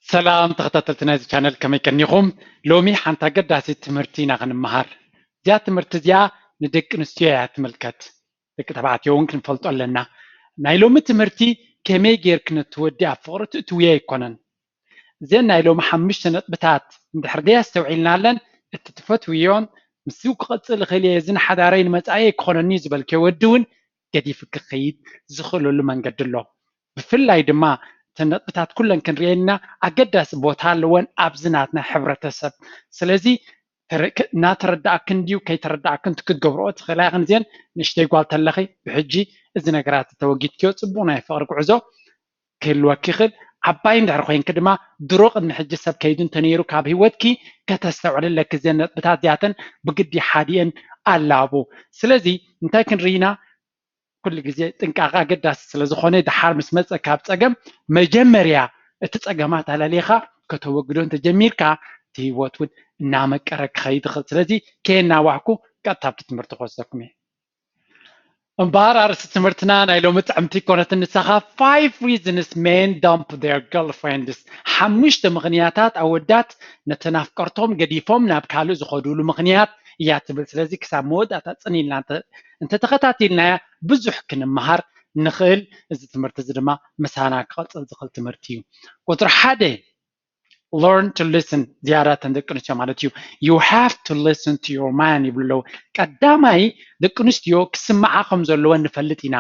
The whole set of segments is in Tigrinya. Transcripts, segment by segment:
ሰላም ተኸታተልቲ ናይዚ ቻነል፣ ከመይ ቀኒኹም? ሎሚ ሓንቲ ኣገዳሲት ትምህርቲ ኢና ክንመሃር። እዚኣ ትምህርቲ እዚኣ ንደቂ ኣንስትዮ እያ ትምልከት። ደቂ ተባዕትዮ እውን ክንፈልጦ ኣለና። ናይ ሎሚ ትምህርቲ ከመይ ጌርኪ ነቲ ወዲ ኣብ ፍቕሪ ትእትውዮ ኣይኮነን። እዘን ናይ ሎሚ ሓሙሽተ ነጥብታት እንድሕር ደይ ኣስተውዒልናለን፣ እቲ ትፈትውዮን ምስኡ ክቐጽል እኽእል እየ፣ እዚ ንሓዳረይ ንመጻኢ ክኾነኒ ዝበልክዮ ወዲ እውን ገዲፍኪ ክኸይድ ዝኽእለሉ መንገዲ ኣሎ። ብፍላይ ድማ እተን ነጥብታት ኩለን ክንርእየን ኢና፣ ኣገዳሲ ቦታ ኣለወን ኣብዚ ናትና ሕብረተሰብ። ስለዚ ተረ-፣ ከ-፣ እናተረዳእክን ድዩ ከይተረዳእክን ክትገብርኦ ትኽእላ ኢኽን። እዚአን ንእሽተይ ጓል ተለኺ ብሕጂ እዚ ነገራት ተወጊድክዮ ጽቡቕ ናይ ፍቕሪ ጉዕዞ ክህልወኪ ይኽእል። ዓባይ እንድሕር ኮይንኪ ድማ ድሮ ቅድሚ ሕጂ ሰብ ከይዱ እንተነይሩ ካብ ህይወትኪ ከተስተውዕሊ ኣለኪ። እዘን ነጥብታት እዚኣተን ብግዲ ሓዲአን ኣላቡ። ስለዚ እንታይ ክንርኢ ኢና? ኩሉ ግዜ ጥንቃቐ ኣገዳሲ ስለ ዝኾነ፣ ደሓር ምስ መጸ ካብ ጸገም መጀመርያ እቲ ጸገማት ኣለሊኻ ከተወግዶ እንተጀሚርካ፣ እቲ ህይወት እውን እናመቀረ ክኸይድ ይኽእል። ስለዚ ከየናዋሕኩ ቀጥታ ኣብቲ ትምህርቲ ክወስደኩም እየ። እምበኣር ኣርእስቲ ትምህርትና ናይ ሎሚ ጥዕምቲ ኮነት፣ ንሳኻ five reasons men dump their girlfriends፣ ሓሙሽተ ምኽንያታት ኣወዳት ነተን ኣፍቀርቶም ገዲፎም ናብ ካልእ ዝኸዱሉ ምኽንያት እያ ትብል። ስለዚ ክሳብ መወዳእታ ጽን ኢልና እንተ-፣ እንተተኸታቲልናያ ብዙሕ ክንመሃር ንኽእል። እዚ ትምህርቲ እዚ ድማ ምሳና ክቐጽል ዝኽእል ትምህርቲ እዩ። ቁጽሪ ሓደ፣ learn to listen፣ ዝያዳ ተን ደቂ ኣንስትዮ ማለት እዩ። You have to listen to your man ይብሉ ኣለዉ። ቀዳማይ፣ ደቂ ኣንስትዮ ክስምዓ ከም ዘለወን ንፈልጥ ኢና።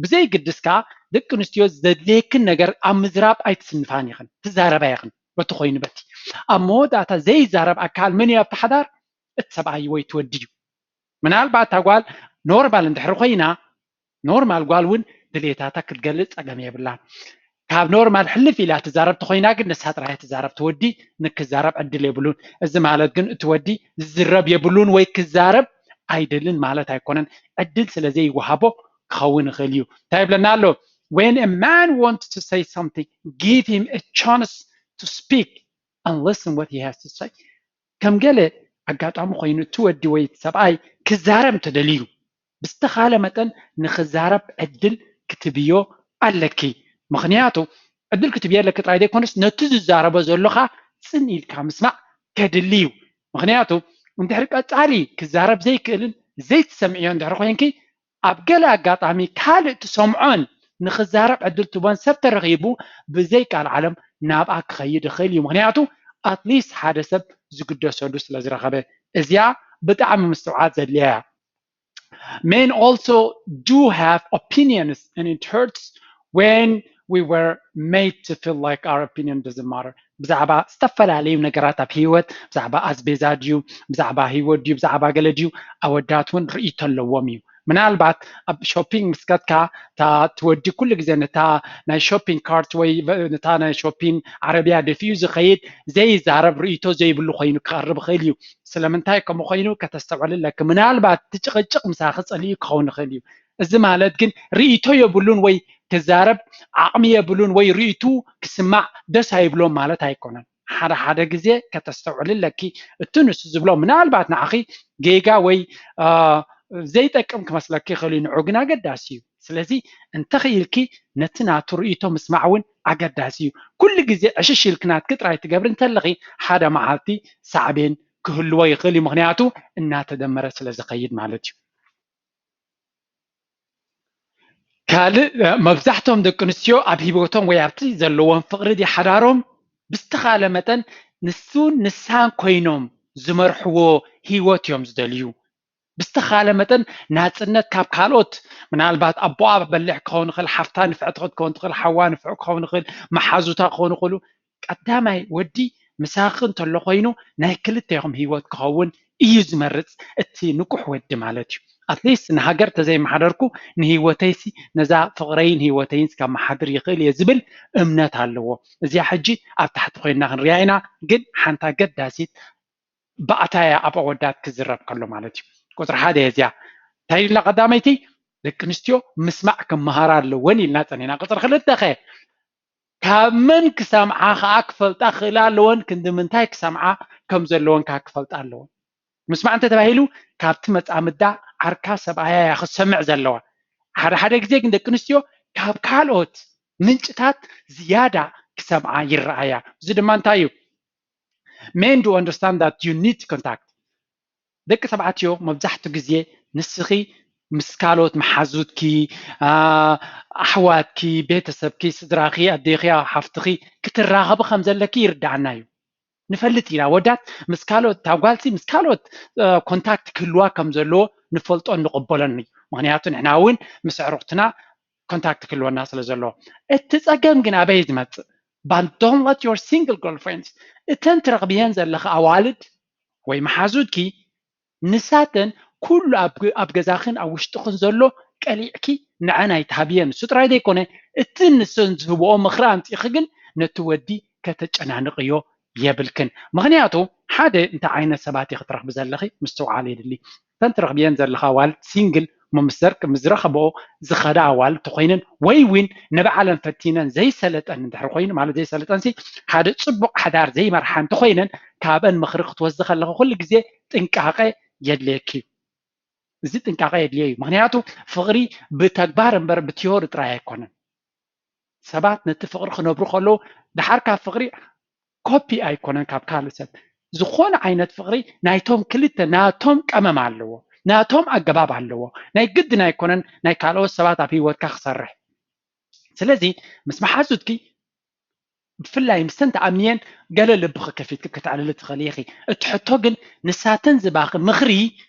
ብዘይ ግድስ ከኣ ደቂ ኣንስትዮ ዘድልየክን ነገር ኣብ ምዝራብ ኣይትስንፋን ኢኽን፣ ትዛረባ ኢኽን። በቲ ኮይኑ በቲ ኣብ መወዳእታ ዘይዛረብ ኣካል መን እዩ ኣብቲ ሓዳር? እቲ ሰብኣይ ወይ እቲ ወዲ እዩ። ምናልባት እታ ጓል ኖርማል እንድሕር ኮይና፣ ኖርማል ጓል እውን ድሌታታ ክትገልጽ ጸገም የብላን። ካብ ኖርማል ሕልፍ ኢላ ትዛረብ ተኾይና ግን ንሳ ጥራይ ትዛረብ፣ እቲ ወዲ ንክዛረብ ዕድል የብሉን። እዚ ማለት ግን እቲ ወዲ ዝዝረብ የብሉን ወይ ክዛረብ ኣይደልን ማለት ኣይኮነን። ዕድል ስለ ዘይወሃቦ ክኸውን ይኽእል እዩ። እንታይ ይብለና ኣሎ? When a man wants to say something, give him a chance to speak and listen what he has to say። ከም ገለ ኣጋጣሚ ኮይኑ እቲ ወዲ ወይ እቲ ሰብኣይ ክዛረብ እንተደልዩ፣ ብዝተኻለ መጠን ንኽዛረብ ዕድል ክትብዮ ኣለኪ። ምኽንያቱ ዕድል ክትብዮ ኣለኪ ጥራይ ዘይኮነስ፣ ነቲ ዝዛረቦ ዘሎኻ ጽን ኢልካ ምስማዕ ከድሊ እዩ። ምኽንያቱ እንድሕሪ ቀጻሊ ክዛረብ ዘይክእልን ዘይትሰምዕዮ እንድሕሪ ኮይንኪ፣ ኣብ ገለ ኣጋጣሚ ካልእ ትሰምዖን ንኽዛረብ ዕድል ትቦን ሰብ ተረኺቡ፣ ብዘይ ቃል ዓለም ናብኣ ክኸይድ ይኽእል እዩ። ምኽንያቱ ኣትሊስት ሓደ ሰብ ዝግደሰሉ ስለ ዝረኸበ። እዚኣ ብጣዕሚ ምስትውዓል ዘድልያ እያ። Men also do have opinions, and it hurts when we were made to feel like our opinion doesn't matter። ብዛዕባ ዝተፈላለዩ ነገራት ኣብ ህይወት፣ ብዛዕባ ኣስቤዛ ድዩ፣ ብዛዕባ ህይወት ድዩ፣ ብዛዕባ ገለ ድዩ፣ ኣወዳት እውን ርእይቶ ኣለዎም እዩ። ምናልባት ኣብ ሾፒንግ ምስ ከድካ፣ እታ ትወዲ ኩሉ ግዜ ነታ ናይ ሾፒንግ ካርት ወይ ነታ ናይ ሾፒንግ ዓረብያ ደፊኡ ዝኸይድ ዘይዛረብ፣ ርእይቶ ዘይብሉ ኮይኑ ክቐርብ ይኽእል እዩ። ስለምንታይ ከምኡ ኮይኑ ከተስተውዕል ኣለኪ። ምናልባት እቲ ጭቕጭቕ ምሳኺ ጸሊኡ ክኸውን ይኽእል እዩ። እዚ ማለት ግን ርእይቶ የብሉን ወይ ክዛረብ ዓቕሚ የብሉን ወይ ርእይቱ ክስማዕ ደስ ኣይብሎን ማለት ኣይኮነን። ሓደ ሓደ ግዜ ከተስተውዕል ኣለኪ። እቲ ንሱ ዝብሎ ምናልባት ንዓኺ ጌጋ ወይ፣ አ፣ ዘይጠቅም ክመስለኪ ይኽእል እዩ፣ ንዑ ግን ኣገዳሲ እዩ። ስለዚ እንተኽኢልኪ ነቲ ናቱ ርእይቶ ምስማዕ እውን ኣገዳሲ እዩ። ኩሉ ግዜ ዕሽሽ ኢልኪ ናትኪ ጥራይ ትገብሪ እንተለኺ፣ ሓደ መዓልቲ ሳዕቤን ክህልዎ ይኽእል እዩ፣ ምኽንያቱ እናተደመረ ስለ ዝኸይድ ማለት እዩ። ካልእ፣ እ፣ መብዛሕትኦም ደቂ ኣንስትዮ ኣብ ህይወቶም ወይ ኣብቲ ዘለዎም ፍቕሪ ድዩ ሓዳሮም ብዝተኻለ መጠን ንሱን ንሳን ኮይኖም ዝመርሕዎ ህይወት እዮም ዝደልዩ። ብዝተኻለ መጠን ናጽነት ካብ ካልኦት፣ ምናልባት ኣቦኣ በሊሕ ክኸውን ይኽእል፣ ሓፍታ ንፍዕቲ ክትከውን ትኽእል፣ ሓዋ ንፍዕ ክኸውን ይኽእል፣ መሓዙታ ክኾኑ ይኽእሉ። ቀዳማይ ወዲ ምሳኺ እንተሎ ኮይኑ ናይ ክልቴኹም ህይወት ክኸውን እዩ ዝመርጽ፣ እቲ ንቁሕ ወዲ ማለት እዩ። ኣትሊስት ንሃገር ተዘይመሓደርኩ ንህይወተይሲ ነዛ ፍቕረይን ህይወተይን ከመሓድር ይኽእል እየ ዝብል እምነት ኣለዎ። እዚኣ ሕጂ ኣብ ታሕቲ ኮይንና ክንሪኣ ኢና፣ ግን ሓንቲ ኣገዳሲት ባእታ እያ ኣብ ኣወዳት ክዝረብ ከሎ ማለት እዩ። ቁጽሪ ሓደ እያ እዚኣ። እንታይ ኢልና ቀዳመይቲ? ደቂ ኣንስትዮ ምስማዕ ክመሃራ ኣለወን ኢልና ጸኒና። ቁጽሪ ክልተ ኸ? ካብ መን ክሰምዓ ከኣ ክፈልጣ ክኽእላ ኣለወን፣ ክንዲ ምንታይ ክሰምዓ ከም ዘለወን ከኣ ክፈልጣ ኣለወን። ምስማዕ እንተ ተባሂሉ ካብቲ መጻምዳ ዓርካ ሰብኣያ እያ ክትሰምዕ ዘለዋ። ሓደ ሓደ ግዜ ግን ደቂ ኣንስትዮ ካብ ካልኦት ምንጭታት ዝያዳ ክሰምዓ ይረኣያ። እዚ ድማ እንታይ እዩ? Men do understand that you need contact። ደቂ ተባዕትዮ መብዛሕትኡ ግዜ ንስኺ ምስ ካልኦት መሓዙትኪ፣ ኣሕዋትኪ፣ ቤተሰብኪ፣ ስድራኺ፣ ኣዴኺ፣ ሓፍትኺ ክትራኸቢ ከም ዘለኪ ይርድኣና እዩ። ንፈልጥ ኢና፣ ወዳት ምስ ካልኦት፣ እታ ጓልሲ ምስ ካልኦት ኮንታክት ክህልዋ ከም ዘለዎ ንፈልጦ ንቕበሎን እዩ። ምክንያቱ ንሕና እውን ምስ ኣዕሩኽትና ኮንታክት ክህልወና ስለ ዘለዎ። እቲ ጸገም ግን ኣበይ ዝመጽእ? But don't let your single girlfriends፣ እተን ትረኽብየን ዘለኻ ኣዋልድ ወይ መሓዙትኪ ንሳተን ኩሉ ኣብ ገዛኽን ኣብ ውሽጥኽን ዘሎ ቀሊዕኪ ንዐን ኣይትሃብየን። እሱ ጥራይ ዘይኮነ፣ እቲ ንሰን ዝህብኦ ምኽሪ ኣምጺእኺ ግን ነቲ ወዲ ከተጨናንቕዮ የብልክን። ምኽንያቱ ሓደ እንታይ ዓይነት ሰባት ኢኺ ትረኽቢ ዘለኺ ምስትውዓል የድሊ። እተን ትረኽብየን ዘለኻ ኣዋልድ ሲንግል እሞ ምስ ዘርክ ምስ ዝረኸብኦ ዝኸዳ ኣዋልድ ተኾይነን ወይ እውን ንባዕለን ፈቲነን ዘይሰለጠን እንድሕር ኮይኑ ማለት ዘይሰለጠንሲ ሓደ ጽቡቕ ሓዳር ዘይመርሓ እንተኾይነን ካብአን ምኽሪ ክትወስዲ ከለኺ ኩሉ ግዜ ጥንቃቐ የድልየኪ እዩ። እዚ ጥንቃቐ የድልዮ እዩ። ምክንያቱ ፍቕሪ ብተግባር እምበር ብቲዮሪ ጥራይ ኣይኮነን። ሰባት ነቲ ፍቕሪ ክነብሩ ከለዉ ደሓር ካብ ፍቕሪ ኮፒ ኣይኮነን ካብ ካልእ ሰብ። ዝኾነ ዓይነት ፍቕሪ ናይቶም ክልተ ናቶም ቀመም ኣለዎ፣ ናቶም ኣገባብ ኣለዎ። ናይ ግድን ኣይኮነን ናይ ካልኦት ሰባት ኣብ ህይወትካ ክሰርሕ። ስለዚ ምስ መሓዙትኪ ብፍላይ ምስተን ተኣምንየን ገለ ልብኺ ከፊትኪ ከተዕልሊ ትኽእሊ ኢኺ። እቲ ሕቶ ግን ንሳተን ዝባኺ ምኽሪ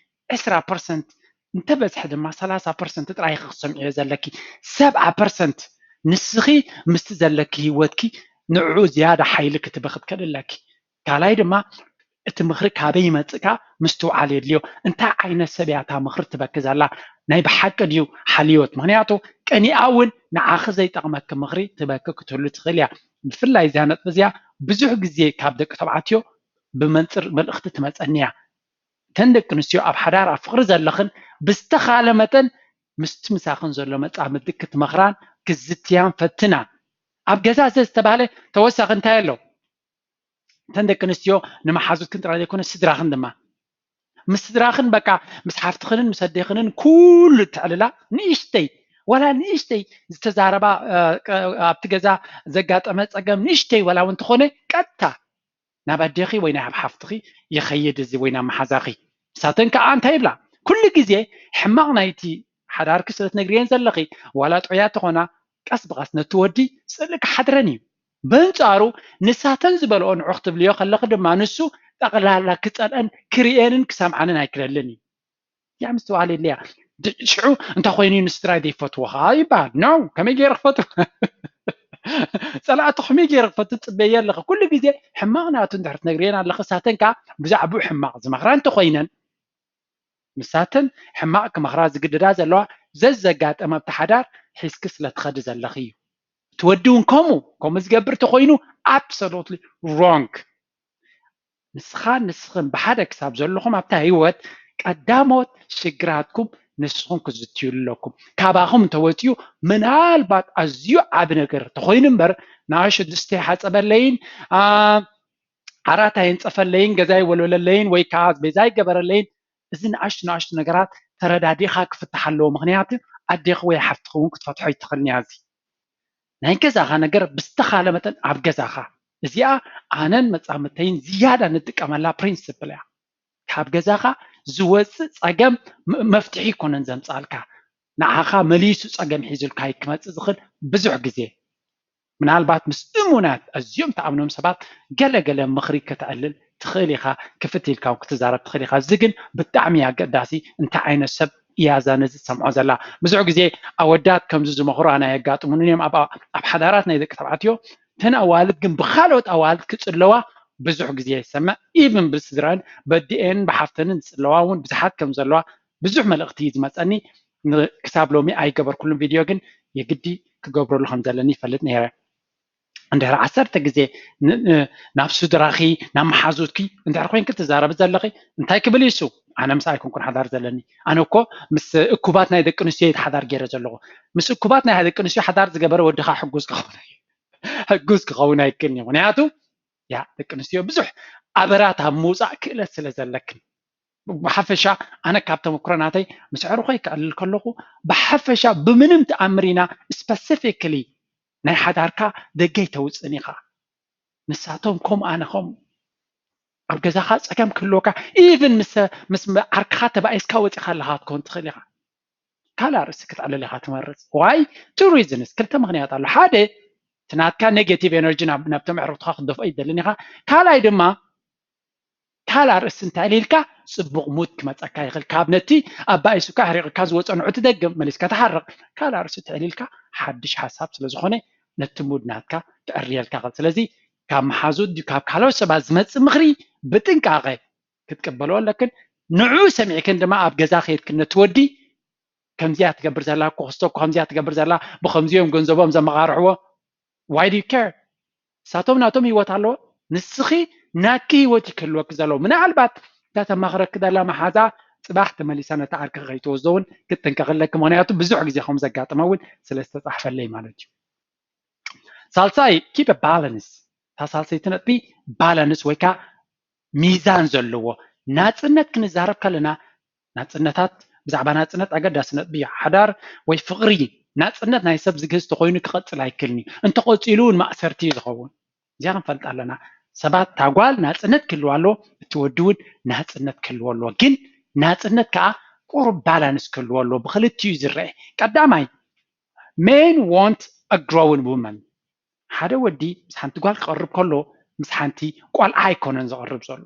ዕስራ ፐርሰንት እንተበዝሐ ድማ ሰላሳ ፐርሰንት ጥራይ ኢኺ ክትሰምዕዮ ዘለኪ። ሰብዓ ፐርሰንት ንስኺ ምስቲ ዘለኪ ህይወትኪ ንዕኡ ዝያዳ ሓይሊ ክትበኺ ትኽእሊ ኣለኪ። ካልኣይ ድማ እቲ ምኽሪ ካበይ ይመጽእ ከኣ ምስትውዓል የድልዮ። እንታይ ዓይነት ሰብ እያ እታ ምኽሪ ትበኪ ዘላ? ናይ ብሓቂ ድዩ ሓልዮት? ምኽንያቱ ቀኒኣ እውን ንዓኺ ዘይጠቕመኪ ምኽሪ ትበኪ ክትህሉ ትኽእል እያ። ብፍላይ እዚኣ ነጥቢ እዚኣ ብዙሕ ግዜ ካብ ደቂ ተባዕትዮ ብመንጽር መልእኽቲ ትመጸኒ እያ። እተን ደቂ ኣንስትዮ ኣብ ሓዳር ኣብ ፍቕሪ ዘለኽን ብዝተኻለ መጠን ምስቲ ምሳኽን ዘሎ መጻምድቲ ክትመኽራን ክትዝትያን ፈትና። ኣብ ገዛ ዘዝተባህለ ተወሳኺ እንታይ ኣሎ? እተን ደቂ ኣንስትዮ ንመሓዙትክን ጥራይ ዘይኮነ ስድራኽን ድማ ምስ ስድራኽን በቃ ምስ ሓፍትኽንን ምስ ኣዴኽንን ኩሉ እተዕልላ ንእሽተይ ዋላ ንእሽተይ ዝተዛረባ ኣብቲ ገዛ ዘጋጠመ ጸገም ንእሽተይ ዋላ እውን እንተኾነ ቀጥታ ናብ ኣዴኺ ወይ ናብ ሓፍትኺ ይኸይድ እዚ ወይ ናብ መሓዛኺ። ንሳተን ከዓ እንታይ ይብላ? ኩሉ ግዜ ሕማቕ ናይቲ ሓዳርኪ ስለ ትነግርየን ዘለኺ ዋላ ጥዑያት ተኾና ቀስ ብቐስ ነቲ ወዲ ስእሊ ክሓድረን እዩ። በንጻሩ ንሳተን ዝበልኦ ንዑ ክትብልዮ ከለኺ ድማ ንሱ ጠቕላላ ክጸልአን ክርእየንን ክሰምዓንን ኣይክለልን እዩ። ያ ምስትውዓል የድልያ። ሽዑ እንታይ ኮይኑ እዩ ንስድራይ ዘይፈትዎ ከዓ ይበሃል። ኖ ከመይ ገይረ ክፈትዎ? ጸላእቲ ከመይ ገይረ ክፈቱ ትጽበየ ኣለኺ? ኩሉ ግዜ ሕማቕ ናቱ እንድሕር ትነግርየን ኣለኺ ሳተን ከዓ ብዛዕባኡ ሕማቕ ዝመኽራ እንተኾይነን ንሳተን ሕማቕ ክመኽራ ዝግድዳ ዘለዋ ዘዘጋጠመ ኣብቲ ሓዳር ሒዝኪ ስለ ትኸዲ ዘለኺ እዩ። እቲ ወዲ እውን ከምኡ ከምኡ ዝገብር ተኾይኑ absolutely wrong። ንስኻን ንስኽን ብሓደ ክሳብ ዘለኹም ኣብታ ህይወት ቀዳሞት ሽግራትኩም ንስኹም ክትዝትዩሉ ኣለኩም። ካባኹም እንተወፂኡ ምናልባት ኣዝዩ ዓቢ ነገር ተኾይኑ እምበር ንኣሽቱ ድስቲ ይሓፀበለይን ዓራት ኣየንፀፈለይን ገዛ ይወልወለለይን ወይ ከዓ ኣስቤዛ ይገበረለይን እዚ ንኣሽቱ ንኣሽቱ ነገራት ተረዳዲኻ ክፍታሕ ኣለዎ። ምኽንያቱ ኣዴኺ ወይ ሓፍትኺ እውን ክትፈትሖ ኣይትኽእልን እያ። እዚ ናይ ገዛኻ ነገር ብዝተኻለ መጠን ኣብ ገዛኻ። እዚኣ ኣነን መጻምድተይን ዝያዳ ንጥቀመላ ፕሪንስፕል እያ። ካብ ገዛኻ ዝወፅእ ፀገም መፍትሒ ይኮነን ዘምፃልካ ንዓኻ መሊሱ ፀገም ሒዙልካ ክመፅእ ዝኽእል ብዙሕ ግዜ ምናልባት ምስ እሙናት ኣዝዮም ተኣምኖም ሰባት ገለ ገለ ምኽሪ ከተዕልል ትኽእል ኢኻ፣ ክፍት ኢልካ ክትዛረብ ትኽእል ኢኻ። እዚ ግን ብጣዕሚ ኣገዳሲ እንታይ ዓይነት ሰብ እያ እዛ ነዚ ትሰምዖ ዘላ? ብዙሕ ግዜ ኣወዳት ከምዚ ዝመኽሩ ኣነ የጋጥሙን እዮም ኣብ ኣብ ሓዳራት ናይ ደቂ ተባዕትዮ። እተን ኣዋልድ ግን ብኻልኦት ኣዋልድ ክጽለዋ ብዙሕ ግዜ ይሰምዕ። ኢቭን ብስድራን በዲኤን ብሓፍተንን ዝጽለዋ እውን ብዙሓት ከም ዘለዋ ብዙሕ መልእኽቲ እዩ ዝመጸኒ። ክሳብ ሎሚ ኣይገበርኩሉን ቪድዮ ግን የግዲ ክገብረሉ ከም ዘለኒ ይፈልጥ ነይረ። እንድሕር ዓሰርተ ግዜ ናብ ስድራኺ ናብ መሓዙትኪ እንድሕር ኮይንኪ ትዛረቢ ዘለኺ እንታይ ክብል ይሱ ኣነ ምስ ኣይኮንኩን ሓዳር ዘለኒ ኣነ እኮ ምስ እኩባት ናይ ደቂ ኣንስትዮ ሓዳር ገይረ ዘለኹ ምስ እኩባት ናይ ደቂ ኣንስትዮ ሓዳር ዝገበረ ወድኻ ሕጉዝ ክኸውን ሕጉዝ ክኸውን ኣይክእልን እዩ ምክንያቱ ያ ደቂ ኣንስትዮ ብዙሕ ኣበራት ኣብ ምውፃእ ክእለት ስለ ዘለክን ብሓፈሻ ኣነ ካብ ተመክሮ ናተይ ምስ ዕሩኸይ ክዕልል ከለኹ ብሓፈሻ ብምንም ተኣምር ኢና ስፐሲፊክሊ ናይ ሓዳርካ ደገ ኣይተውፅእን ኢኻ። ንሳቶም ከም ኣነ ከም ኣብ ገዛኻ ፀገም ክህልወካ፣ ኢቭን ምስ ዓርክኻ ተባኢስካ ወፂኻ ኣለኻ ክትኮን ትኽእል ኢኻ። ካልእ ኣርእስቲ ክትዕልል ኢኻ ትመርፅ። ዋይ? ቱ ሪዝንስ፣ ክልተ ምኽንያት ኣሎ። ሓደ፣ እቲ ናትካ ኔጌቲቭ ኤነርጂ ናብቶም ኣዕሩኽትኻ ክትደፍኦ ኣይትደልን ኢኻ። ካልኣይ ድማ ካልእ ኣርእስቲ እንተዕሊልካ ፅቡቕ ሙድ ክመፀካ ይኽእል። ካብ ነቲ ኣባኢሱካ ኣሕሪቕካ ዝወፀ ንዑ ትደግም መሊስካ ትሓርቕ። ካልእ ኣርእስቲ ተዕሊልካ ሓድሽ ሓሳብ ስለ ዝኾነ ነቲ ሙድ ናትካ ክዕርየልካ ይኽእል። ስለዚ ካብ መሓዙት ድዩ ካብ ካልኦት ሰባት ዝመፅእ ምኽሪ ብጥንቃቐ ክትቅበልዎ ኣለክን። ንዑ ሰሚዕክን ድማ ኣብ ገዛ ከይድክን ነቲ ወዲ ከምዚያ ትገብር ዘላ እኮ ክስቶ እኮ ከምዚያ ትገብር ዘላ ብከምዚኦም ገንዘቦም ዘመቓርሕዎ why do you care? ንሳቶም ናቶም ህይወት ኣለዎ። ንስኺ ናኪ ህይወት ይክህልወኪ ዘለዎ። ምናልባት እታ ተማኽረኪ ዘላ መሓዛ ፅባሕ ተመሊሳ ነታ ዓርኪ ከይትወስዶ እውን ክትጥንቀቂ ኣለኪ። ምክንያቱ ብዙሕ ግዜ ከም ዘጋጥመ እውን ስለ ዝተፃሕፈለይ ማለት እዩ። ሳልሳይ keep a balance። እታ ሳልሰይቲ ነጥቢ ባላንስ ወይ ከዓ ሚዛን ዘለዎ ናፅነት ክንዛረብ ከለና ናፅነታት ብዛዕባ ናፅነት ኣገዳሲ ነጥቢ እዩ። ሓዳር ወይ ፍቕሪ ናፅነት ናይ ሰብ ዝግህዝ ተኮይኑ ክቐፅል ኣይክልን እዩ። እንተቐፂሉ እውን ማእሰርቲ እዩ ዝኸውን። እዚኣ ክንፈልጥ ኣለና። ሰባት እታ ጓል ናፅነት ክህልዋ ኣለዎ፣ እቲ ወዲ እውን ናፅነት ክህልዎ ኣለዎ። ግን ናፅነት ከዓ ቁሩብ ባላንስ ክህልዎ ኣለዎ። ብክልቲኡ እዩ ዝረአ። ቀዳማይ men want a growing woman። ሓደ ወዲ ምስ ሓንቲ ጓል ክቐርብ ከሎ ምስ ሓንቲ ቆልዓ ኣይኮነን ዝቐርብ ዘሎ።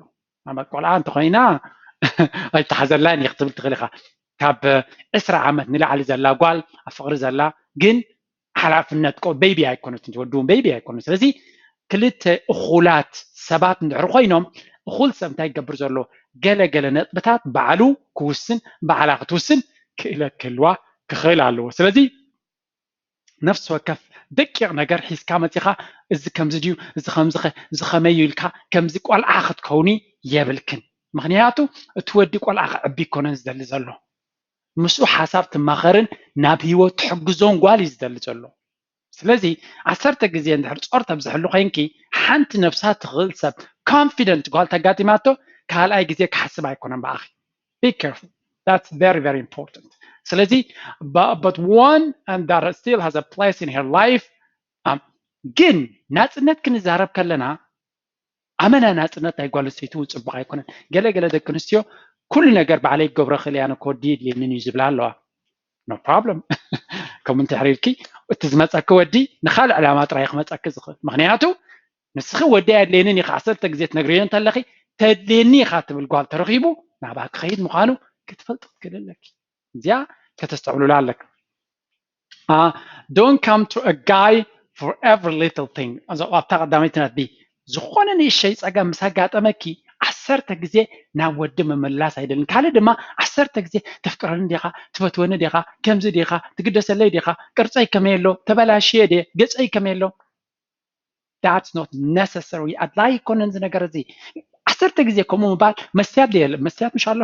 ማለት ቆልዓ እንተኮይና ኣይተሓዘላን እየ ክትብል ትኽእል ኢኻ። ካብ ዕስራ ዓመት ንላዕሊ ዘላ ጓል ኣብ ፍቕሪ ዘላ ግን ሓላፍነት ቤቢ ኣይኮነትን፣ ወዲ እውን ቤቢ ኣይኮነን። ስለዚ ክልተ እኹላት ሰባት እንድሕር ኮይኖም እኹል ሰብ እንታይ ይገብር ዘሎ? ገለ ገለ ነጥብታት ባዕሉ ክውስን ባዕላ ክትውስን ክእለት ክህልዋ ክኽእል ኣለዎ። ስለዚ ነፍሲ ወከፍ ደቂቕ ነገር ሒዝካ መፂኻ እዚ ከምዚ ድዩ እዚ ከምዚ ኸ እዚ ኸመይ እዩ ኢልካ ከምዚ ቆልዓ ክትከውኒ የብልክን። ምኽንያቱ እቲ ወዲ ቆልዓ ክዕቢ ይኮነን ዝደሊ ዘሎ፣ ምስኡ ሓሳብ ትማኸርን ናብ ህይወት ትሕግዞን ጓል እዩ ዝደሊ ዘሎ። ስለዚ ዓሰርተ ግዜ እንድሕር ፆር ተብዝሕሉ ኮይንኪ ሓንቲ ነብሳ ትኽእል ሰብ ኮንፊደንት ጓል ተጋጢማቶ ካልኣይ ግዜ ክሓስብ ኣይኮነን ብኣኺ። Be careful. That's very very important። ስለዚ but one and that still has a place in her life። ግን ናፅነት ክንዛረብ ከለና ኣመና ናፅነት ናይ ጓል ኣንስተይቲ እውን ፅቡቅ ኣይኮነን። ገለ ገለ ደቂ ኣንስትዮ ኩሉ ነገር ባዕለይ ክገብሮ ክእል እየ፣ ኣነ ኮዲ የድልየንን እዩ ዝብላ ኣለዋ። No problem። ከምኡ እንተሕሪርኪ እቲ ዝመፀኪ ወዲ ንካልእ ዕላማ ጥራይ ክመፀኪ ዝኽእል። ምክንያቱ ንስኺ ወዲ ኣየድልየንን ኢኻ ዓሰርተ ግዜ ትነግርዮ እንተለኺ ተድልየኒ ኢኻ ትብል ጓል ተረኺቡ ናብኣ ክኸይድ ምዃኑ ክትፈልጥ ክትክእል ኣለኪ። እዚኣ ከተስተውዕሉላ ኣለካ። Don't come to a guy for every little thing። ኣብታ ቀዳመይቲ ነጥቢ ዝኾነ ንእሸይ ፀገም ምስ ኣጋጠመኪ ዓሰርተ ግዜ ናብ ወዲ ምምላስ ኣይደልን። ካልእ ድማ ዓሰርተ ግዜ ተፍቅረኒ ዲኻ፣ ትፈትወኒ ዲኻ፣ ከምዚ ዲኻ፣ ትግደሰለይ ዲኻ፣ ቅርፀይ ከመይ ኣሎ፣ ተበላሽየ ድየ፣ ገፀይ ከመይ ኣሎ? That's not necessary። ኣድላይ ኣይኮነን እዚ ነገር እዚ። ዓሰርተ ግዜ ከምኡ ምባል መስትያት ድየ? መስትያት ምሽ ኣሎ?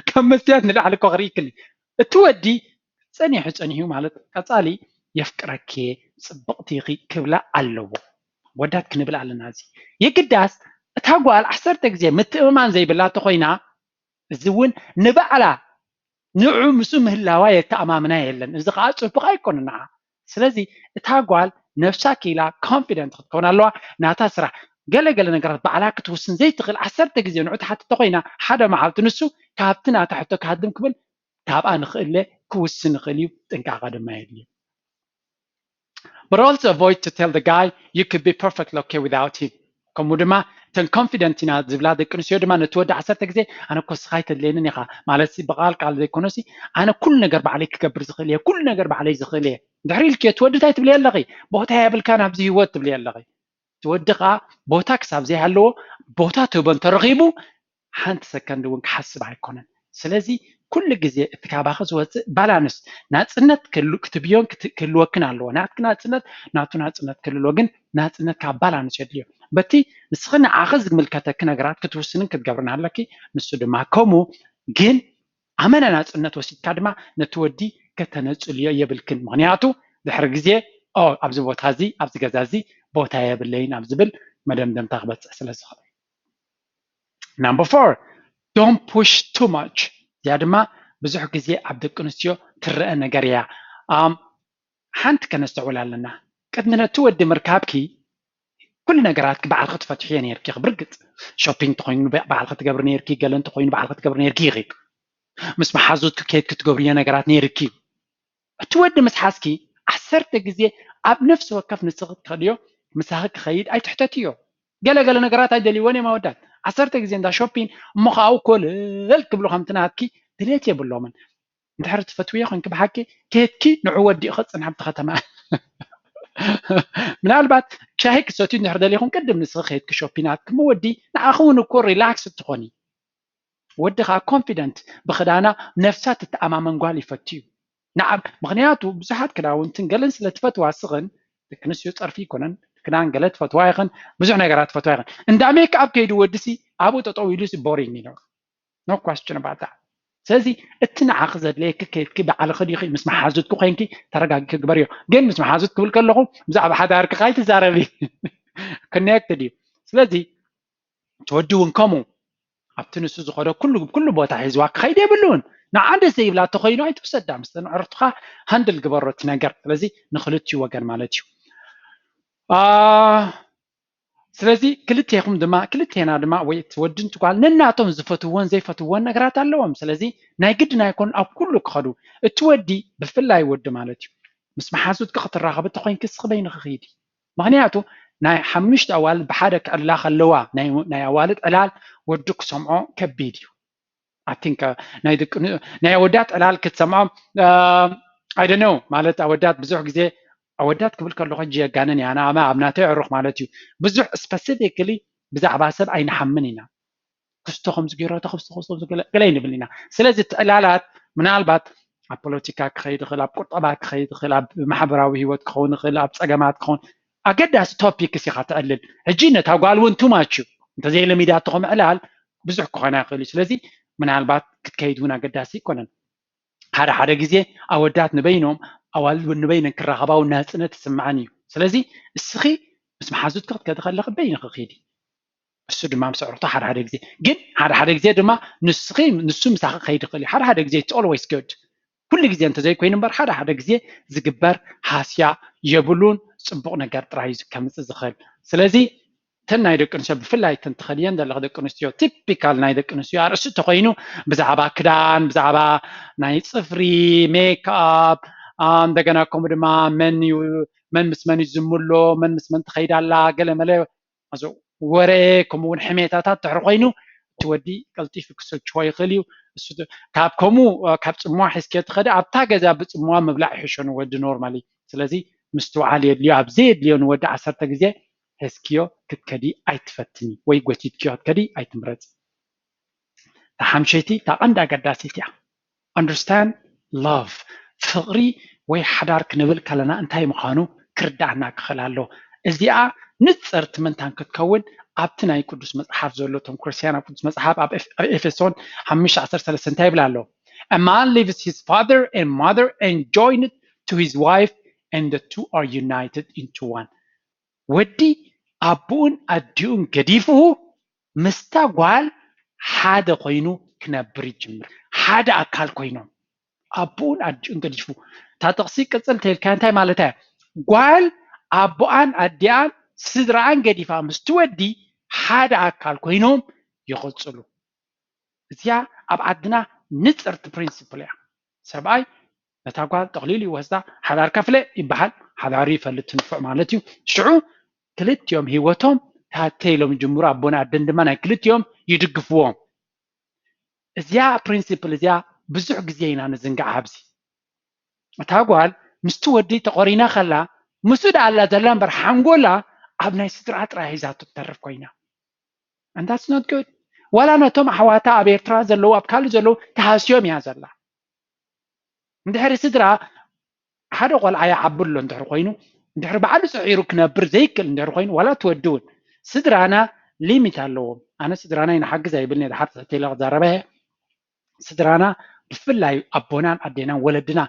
ካብ መስትያት ንላዕሊ እኮ ክርኢ ይክእል እዩ። እቲ ወዲ ፀኒሑ ፀኒሑ ማለት ቀፃሊ የፍቅረኪ እየ፣ ፅብቕቲ ኢኺ ክብላ ኣለዎ። ወዳት ክንብል ኣለና። እዚ የግዳስ እታ ጓል ዓሰርተ ግዜ ምትእምማን ዘይብላ ተኮይና እዚ እውን ንባዕላ ንዑ ምስኡ ምህላዋ የተኣማምና የለን። እዚ ከዓ ፅቡቅ ኣይኮነ ንዓ። ስለዚ እታ ጓል ነብሳ ክኢላ ኮንፊደንት ክትከውን ኣለዋ። ናታ ስራሕ ገለ ገለ ነገራት ባዕላ ክትውስን ዘይትኽእል ዓሰርተ ግዜ ንዑ ትሓትት ተኮይና ሓደ መዓልቲ ንሱ ካብቲ ናታ ሕቶ ክሃድም ክብል ካብኣ ንኽእለ ክውስን ይኽእል እዩ። ጥንቃቐ ድማ የድልዮ። But also avoid to tell the guy you could be perfectly okay without him። ከምኡ ድማ እተን ኮንፊደንት ኢና ዝብላ ደቂ ኣንስትዮ ድማ ነቲ ወዲ ዓሰርተ ግዜ ኣነ እኮ ስኻ ኣይተድልየንን ኢኻ ማለት ሲ ብቃል ቃል ዘይኮነሲ ኣነ ኩሉ ነገር ባዕለይ ክገብር ዝኽእል እየ፣ ኩሉ ነገር ባዕለይ ዝኽእል እየ እንድሕር ኢልክዮ እቲ ወዲ እንታይ ትብልዮ ኣለኺ? ቦታ የብልካን ኣብዚ ህይወት ትብልዮ ኣለኺ። እቲ ወዲ ከዓ ቦታ ክሳብ ዘይሃለዎ ቦታ ትህቦ እንተረኺቡ ሓንቲ ሰከንድ እውን ክሓስብ ኣይኮነን። ስለዚ ኩሉ ግዜ እቲ ካባኺ ዝወፅእ ባላንስ ናፅነት ክትብዮን ክህልወክን ኣለዎ። ናትኪ ናፅነት ናቱ ናፅነት ክህልዎ ግን ናፅነት ካብ ባላንስ የድልዮ። በቲ ንስኺ ንዓኺ ዝምልከተኪ ነገራት ክትውስንን ክትገብርን ኣለኪ። ንሱ ድማ ከምኡ። ግን ኣመና ናፅነት ወሲድካ ድማ ነቲ ወዲ ከተነፅልዮ የብልክን። ምክንያቱ ድሕሪ ግዜ ኦ ኣብዚ ቦታ እዚ ኣብዚ ገዛ እዚ ቦታ የብለይን ኣብ ዝብል መደምደምታ ክበፅሕ ስለ ዝኽእል። Number four, don't push too much። እዚኣ ድማ ብዙሕ ግዜ ኣብ ደቂ ኣንስትዮ ትረአ ነገር እያ። ሓንቲ ከነስተውዕል ኣለና። ቅድሚ ነቲ ወዲ ምርካብኪ ኩሉ ነገራትኪ ባዕልኺ ትፈትሕዮ ነይርኪ። ብርግጽ ሾፒንግ ተኾይኑ ባዕልኺ ትገብሪ ነይርኪ፣ ገለ እንተኾይኑ ባዕልኺ ትገብሪ ነይርኪ ኢኺ። ምስ መሓዙትኪ ከይድኪ ትገብርዮ ነገራት ነይርኪ። እቲ ወዲ ምስ ሓዝኪ ዓሰርተ ግዜ ኣብ ነፍሲ ወከፍ ንስኺ ትኸድዮ ምሳኺ ክኸይድ ኣይትሕተትዮ። ገለ ገለ ነገራት ኣይደልይዎን እዮም ኣወዳት። ዓሰርተ ግዜ እንዳ ሾፒን እሞ ከዓ ኮለል ክብሉ ከምቲ ናትኪ ድሌት የብሎምን። እንድሕር ትፈትውዮ ኮንኪ ብሓቂ ከይድኪ ንዑ ወዲእኺ ፅንሒ ኣብቲ ከተማ። ምናልባት ሻሂ ክትሰትዩ እንድሕር ደሊኹም ቅድም ንስኺ ከይድኪ ሾፒናትኪ እሞ ወዲ ንዓኺ እውን እኮ ሪላክስ ትኾኒ። ወዲ ከዓ ኮንፊደንት ብክዳና ነፍሳ ትተኣማመን ጓል ይፈቱ እዩ። ንዓም ምክንያቱ ብዙሓት ክዳውንትን ገለን ስለ ትፈትዋ ስኽን ደቂ ኣንስትዮ ፀርፊ ይኮነን ክዳን ገለ ትፈትዋ ይኽን ብዙሕ ነገራት ትፈትዋ ይኽን እንዳ ሜክ ኣፕ ከይዱ ወድሲ ኣብኡ ጠጠው ኢሉ ሲ ቦሪንግ ይነብር። No question about that። ስለዚ እቲ ንዓኺ ዘድለየኪ ከይድኪ ባዕልኺ ዲኺ ምስ መሓዙትኪ ኮይንኪ ተረጋጊ ክግበርዮ። ግን ምስ መሓዙት ክብል ከለኹ ብዛዕባ ሓዳርኪ ካይትዛረቢ ኮኔክትድ እዩ። ስለዚ ትወዲ እውን ከምኡ ኣብቲ ንሱ ዝኸዶ ኩሉ ኩሉ ቦታ ሒዝዋ ክኸይድ የብሉን። ንዓ ደስ ዘይብላ ተኮይኑ ኣይትውሰዳ። ምስ ተንዕርቱኻ ሃንድል ግበሮ እቲ ነገር። ስለዚ ንክልቲኡ ወገን ማለት እዩ። ስለዚ ክልቴኹም ድማ ክልቴና ድማ ወይ እቲ ወድን ትጓል ነናቶም ዝፈትዎን ዘይፈትዎን ነገራት ኣለዎም። ስለዚ ናይ ግድን ኣይኮን ኣብ ኩሉ ክኸዱ። እቲ ወዲ ብፍላይ ወዲ ማለት እዩ ምስ መሓዙትኪ ክትራኸቢ ተኮይንኪ ስኽ በይንኺ ኺዲ። ምክንያቱ ናይ ሓሙሽተ ኣዋልድ ብሓደ ክዕላ ከለዋ ናይ ኣዋልድ ዕላል ወዲ ክሰምዖ ከቢድ እዩ። ኣቲንከ ናይ ደቂ ናይ ኣወዳት ዕላል ክትሰምዖ ኣይደነው ማለት ኣወዳት ብዙሕ ግዜ ኣወዳት ክብል ከለኹ ሕጂ የጋንን እያ ኣነ ኣብ ናተይ ዕሩኽ ማለት እዩ። ብዙሕ ስፐሲፊክሊ ብዛዕባ ሰብ ኣይንሓምን ኢና። ክስቶ ከምዚ ገይራቶ ክስቶ ክስቶ ገለ ይንብል ኢና። ስለዚ እቲ ዕላላት ምናልባት ኣብ ፖለቲካ ክኸይድ ይኽእል፣ ኣብ ቁጠባ ክኸይድ ይኽእል፣ ኣብ ማሕበራዊ ህይወት ክኸውን ይኽእል፣ ኣብ ፀገማት ክኸውን ኣገዳሲ ቶፒክስ ኢኻ ተዕልል። ሕጂ ነታ ጓል እውን ቱማች እዩ እንተዘይለሚዳቶ ከም ዕላል ብዙሕ ክኾና ይኽእል እዩ። ስለዚ ምናልባት ክትከይድ እውን ኣገዳሲ ኣይኮነን። ሓደ ሓደ ግዜ ኣወዳት ንበይኖም ኣዋልድ እውን ንበይነን ክራኸባ እውን ናፅነት ይስምዓን እዩ። ስለዚ እስኺ ምስ መሓዙትኪ ክትከዲ ከለኺ በይንኺ ኺዲ። እሱ ድማ ምስ ኣዕሩኽቱ ሓደ ሓደ ግዜ ግን ሓደ ሓደ ግዜ ድማ ንስኺ ንሱ ምሳኺ ክኸይድ ይኽእል እዩ። ሓደ ሓደ ግዜ it's always good ኩሉ ግዜ እንተዘይኮይኑ እምበር ሓደ ሓደ ግዜ ዝግበር ሃስያ የብሉን። ፅቡቕ ነገር ጥራይ እዩ ከምፅእ ዝኽእል። ስለዚ እተን ናይ ደቂ ኣንስትዮ ብፍላይ እተን ትኸድየን ዘለኺ ደቂ ኣንስትዮ ቲፒካል ናይ ደቂ ኣንስትዮ ኣርእስቲ ተኮይኑ ብዛዕባ ክዳን ብዛዕባ ናይ ፅፍሪ ሜክኣፕ እንደገና ከምኡ ድማ መን እዩ መን ምስ መን እዩ ዝምሎ መን ምስ መን ትኸይድ ኣላ ገለ መለ ወረ ከምኡ እውን ሕሜታታት ድሕሪ ኮይኑ እቲ ወዲ ቀልጢፉ ክሰችዎ ይኽእል እዩ። ካብ ከምኡ ካብ ፅምዋ ሒዝክዮ ትኸዲ ኣብታ ገዛ ብፅምዋ ምብላዕ ይሕሾ ንወዲ ኖርማሊ። ስለዚ ምስትውዓል የድልዮ። ኣብ ዘየድልዮ ንወዲ ዓሰርተ ግዜ ሒዝክዮ ክትከዲ ኣይትፈትኒ ወይ ጎቲትክዮ ክትከዲ ኣይትምረፂ። ተሓምሸይቲ እታ ቀንዲ ኣገዳሲት እያ። Understand love ፍቕሪ ወይ ሓዳር ክንብል ከለና እንታይ ምዃኑ ክርዳኣና ክኽእል ኣለዎ። እዚኣ ንፅርቲ ምንታን ክትከውን ኣብቲ ናይ ቅዱስ መፅሓፍ ዘሎ እቶም ክርስትያን ኣብ ቅዱስ መፅሓፍ ኣብ ኤፌሶን ሓሙሽተ ዓሰርተ ሰለስተ እንታይ ይብል ኣሎ? A man leaves his father and mother and joined to his wife and the two are united into one. ወዲ ኣቦኡን ኣዲኡን ገዲፉ ምስታ ጓል ሓደ ኮይኑ ክነብር ይጅምር። ሓደ ኣካል ኮይኖም ኣቦኡን ኣዲኡን ገዲፉ እታ ጥቕሲ ቅፅል ተልካ እንታይ ማለት እያ? ጓል ኣቦኣን ኣዲኣን ስድራኣን ገዲፋ ምስቲ ወዲ ሓደ ኣካል ኮይኖም ይቕፅሉ። እዚኣ ኣብ ዓድና ንፅርቲ ፕሪንስፕል እያ። ሰብኣይ ነታ ጓል ጠቕሊሉ ይወስዳ ሓዳር ከፍለ ይበሃል። ሓዳሩ ይፈልጥ ንፉዕ ማለት እዩ። ሽዑ ክልቲኦም ህይወቶም ታተ ኢሎም ይጅምሩ ኣቦን ኣደን ድማ ናይ ክልቲኦም ይድግፍዎም። እዚኣ ፕሪንሲፕል እዚኣ ብዙሕ ግዜ ኢና ንዝንግዓ ኣብዚ። እታ ጓል ምስቲ ወዲ ተቆሪና ከላ ምስኡ ደኣ ኣላ ዘላ እምበር ሓንጎላ ኣብ ናይ ስድራ ጥራይ ሒዛቶ ትተርፍ ኮይና። And that's not good። ዋላ ነቶም ኣሕዋታ ኣብ ኤርትራ ዘለዉ ኣብ ካልእ ዘለዉ ተሃስዮም እያ ዘላ። እንድሕሪ ስድራ ሓደ ቆልዓ ይዓቢ ኣሎ እንድሕሪ ኮይኑ እንድሕሪ ባዕሉ ፅዒሩ ክነብር ዘይክእል እንድሕሪ ኮይኑ ዋላ ትወዲ እውን ስድራና ሊሚት ኣለዎም። ኣነ ስድራና ይንሓግዝ ኣይብልን እየ ድሓር ትሕቲ ኢለ ክዛረበ እየ። ስድራና ብፍላይ ኣቦናን ኣዴናን ወለድና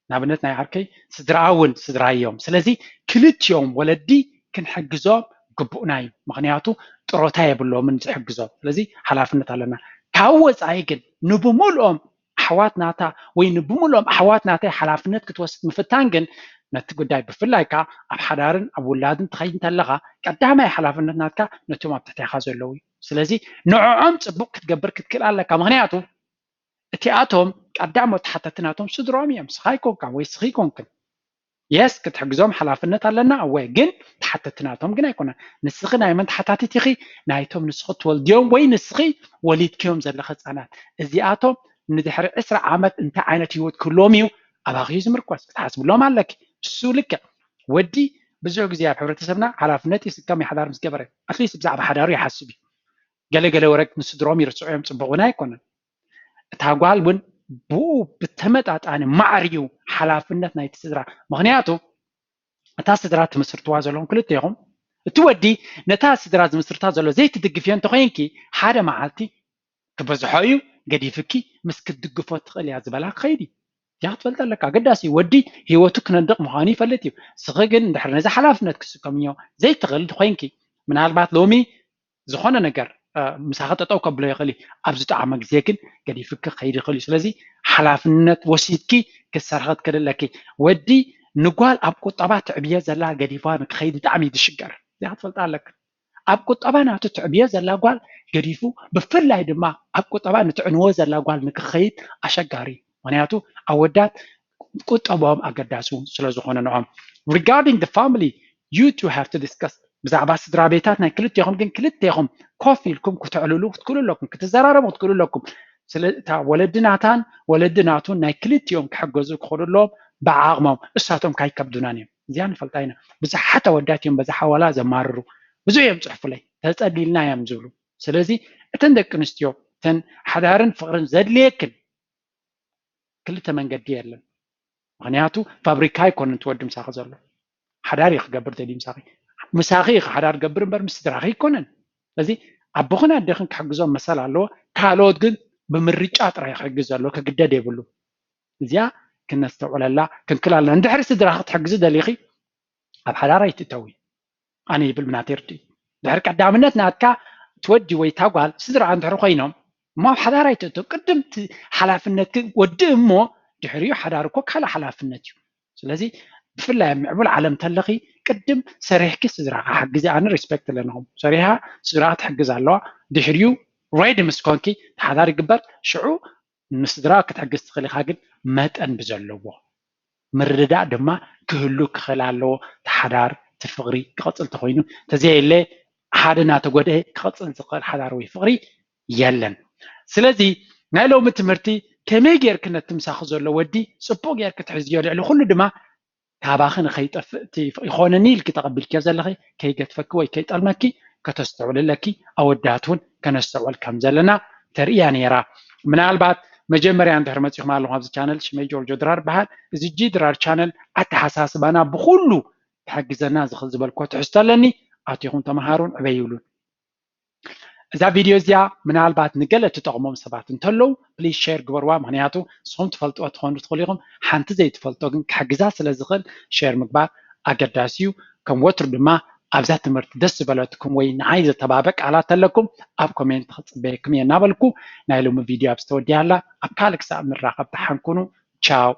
ንኣብነት ናይ ዓርከይ ስድራኣ እውን ስድራ እዮም። ስለዚ ክልቲኦም ወለዲ ክንሕግዞም ግቡእና እዩ። ምክንያቱ ጥሮታ የብሎምን ዝሕግዞም። ስለዚ ሓላፍነት ኣለና። ካብ ወፃኢ ግን ንብሙልኦም ኣሕዋት ናታ ወይ ንብሙልኦም ኣሕዋት ናተይ ሓላፍነት ክትወስድ ምፍታን ግን ነቲ ጉዳይ ብፍላይ ከኣ ኣብ ሓዳርን ኣብ ውላድን ትኸይድ እንተለኻ ቀዳማይ ሓላፍነት ናትካ ነቶም ኣብ ትሕቴኻ ዘለዉ እዩ። ስለዚ ንዕዖም ጽቡቕ ክትገብር ክትክእል ኣለካ። ምኽንያቱ እቲኣቶም ቀዳሞት ተሓተቲ ናቶም ስድሮም እዮም። ስኻ ኣይኮንካን ወይ ስኺ ኣይኮንክን። የስ ክትሕግዞም ሓላፍነት ኣለና እወ፣ ግን ተሓተቲ ናቶም ግን ኣይኮነን። ንስኺ ናይ መን ተሓታቲት ኢኺ? ናይቶም ንስኺ ትወልድዮም ወይ ንስኺ ወሊድክዮም ዘለኺ ህፃናት። እዚኣቶም ንድሕሪ ዕስራ ዓመት እንታይ ዓይነት ህይወት ክህልዎም እዩ ኣባኺ እዩ ዝምርኮስ። ክትሓስብሎም ኣለኪ። እሱ ልክዕ ወዲ ብዙሕ ግዜ ኣብ ሕብረተሰብና ሓላፍነት ይስከም እዩ ሓዳር ምስ ገበረ። ኣትሊስት ብዛዕባ ሓዳሩ ይሓስብ እዩ። ገለ ገለ ወረግ ንስድሮም ይርስዑ እዮም፣ ፅቡቕ እውን ኣይኮነን። እታ ጓል እውን ብኡ ብተመጣጣኒ ማዕርዩ ሓላፍነት ናይቲ ስድራ። ምኽንያቱ እታ ስድራ ትምስርትዋ ዘለኹም ክልቴኹም፣ እቲ ወዲ ነታ ስድራ ዝምስርታ ዘሎ ዘይትድግፍዮ እንተኾይንኪ ሓደ መዓልቲ ክበዝሖ እዩ ገዲፍኪ ምስ ክትድግፎ ትኽእል እያ ዝበላ ክኸይድ እዩ። እዚኣ ክትፈልጥ ኣለካ። ኣገዳሲ እዩ። ወዲ ህይወቱ ክነድቕ ምዃኑ ይፈልጥ እዩ። ስኺ ግን እንድሕር ነዚ ሓላፍነት ክስከምዮ ዘይትኽእል ኮይንኪ ምናልባት ሎሚ ዝኾነ ነገር ምሳኺ ጠጠው ከብሎ ይኽእል እዩ። ኣብ ዝጠዓመ ግዜ ግን ገዲፍኪ ክኸይድ ይኽእል እዩ። ስለዚ ሓላፍነት ወሲድኪ ክትሰርሒ ክትክእሊ ኣለኪ። ወዲ ንጓል ኣብ ቁጠባ ትዕብዮ ዘላ ገዲፋ ንክኸይድ ብጣዕሚ እዩ ዝሽገር። እዚኣ ክትፈልጣ ኣለኪ። ኣብ ቁጠባ ናቱ ትዕብዮ ዘላ ጓል ገዲፉ ብፍላይ ድማ ኣብ ቁጠባ ንትዕንዎ ዘላ ጓል ንክኸይድ ኣሸጋሪ እዩ። ምኽንያቱ ኣወዳት ቁጠባኦም ኣገዳሲ እውን ስለ ዝኾነ ንዖም regarding the family you two have to discuss ብዛዕባ ስድራ ቤታት ናይ ክልቴኹም ግን ክልቴኹም ኮፍ ኢልኩም ክትዕልሉ ክትክእሉ ኣለኩም ክትዘራረቡ ክትክእሉ ኣለኩም ስለ እታ ወለዲ ናታን ወለዲ ናቱን ናይ ክልቲኦም ክሕገዙ ክኽእሉ ኣለዎም ብዓቕሞም እሳቶም ካይከብዱናን እዮም እዚኣ ንፈልጣ ኢና ብዙሓት ኣወዳት እዮም በዛ ሓዋላ ዘማርሩ ብዙሕ እዮም ፅሕፉለይ ተፀሊልና እዮም ዝብሉ ስለዚ እተን ደቂ ኣንስትዮ እተን ሓዳርን ፍቕርን ዘድልየክን ክልተ መንገዲ የለን ምክንያቱ ፋብሪካ ኣይኮነን ትወዲ ምሳኺ ዘሎ ሓዳር እዩ ክገብር ደልዩ ምሳኺ ምሳኺ ኢኺ ሓዳር ገብር እምበር ምስ ስድራኺ ኣይኮነን ስለዚ ኣቦኽን ኣዴኽን ክሕግዞም መሰል ኣለዎ ካልኦት ግን ብምርጫ ጥራይ ክሕግዝ ዘለዎ ክግደድ የብሉ እዚኣ ክነስተውዕለላ ክንክል ኣለና እንድሕሪ ስድራኺ ክትሕግዚ ደሊኺ ኣብ ሓዳር ኣይትእተዊ ኣነ ይብል ብናተይ ርድኢት ድሕሪ ቀዳምነት ናትካ ትወዲ ወይ ታጓል ስድራ እንድሕሪ ኮይኖም እሞ ኣብ ሓዳር ኣይትእቶ ቅድም ሓላፍነትክ ወዲ እሞ ድሕሪኡ ሓዳር እኮ ካልእ ሓላፍነት እዩ ስለዚ ብፍላይ ኣብ ምዕቡል ዓለም ተለኺ ቅድም ሰሪሕኪ ስድራኻ ሓግዚ ኣነ ሪስፔክት ኣለንኹም ሰሪሓ ስድራኻ ትሕግዝ ኣለዋ ድሕሪኡ ሬዲ ምስ ኮንኪ ተሓዳር ይግበር ሽዑ ንስድራ ክትሕግዝ ትኽእል ኢኻ ግን መጠን ብዘለዎ ምርድዳእ ድማ ክህሉ ክኽእል ኣለዎ ተሓዳር ትፍቕሪ ክቐፅል ተኮይኑ ተዘየለ ሓደ እናተጎድአ ክቐፅል ዝኽእል ሓዳር ወይ ፍቕሪ የለን ስለዚ ናይ ሎሚ ትምህርቲ ከመይ ጌርክ ነቲ ምሳኺ ዘሎ ወዲ ፅቡቕ ጌርክ ትሕዝዮ ልዕሊ ኩሉ ድማ ካባኺ ንኸይጠፍእ እቲ ይኾነኒ ኢልኪ ተቐቢልክዮ ዘለኺ ከይገድፈኪ ወይ ከይጠልመኪ ከተስተውዕሊ ኣለኪ ኣወዳት እውን ከነስተውዕል ከም ዘለና ተርእያ ነይራ ምናልባት መጀመርያ እንድሕር መፂኹም ኣለኹም ኣብዚ ቻነል ሽመይ ጆርጆ ድራር በሃል እዚ ጂ ድራር ቻነል ኣተሓሳስባና ብኩሉ ክሕግዘና ዝኽእል ዝበልኮ ትሕዝቶ ኣለኒ ኣቲኹም ተምሃሩን ዕበይ ይብሉን እዛ ቪድዮ እዚኣ ምናልባት ንገለ ትጠቕሞም ሰባት እንተለዉ ፕሊዝ ሸር ግበርዋ ምክንያቱ ንስኹም ትፈልጥዎ ትኾኑ ትኽእሉ ኢኹም ሓንቲ ዘይትፈልጦ ግን ክሕግዛ ስለ ዝኽእል ሸር ምግባር ኣገዳሲ እዩ ከም ወትሩ ድማ ኣብዛ ትምህርቲ ደስ ዝበለትኩም ወይ ንዓይ ዘተባበ ቃላት ኣለኩም ኣብ ኮሜንት ክፅበየኩም እየ እናበልኩ ናይ ሎሚ ቪድዮ ኣብ ዝተወዲያ ኣላ ኣብ ካልእ ክሳብ ንራኸብ ተሓንኩኑ ቻው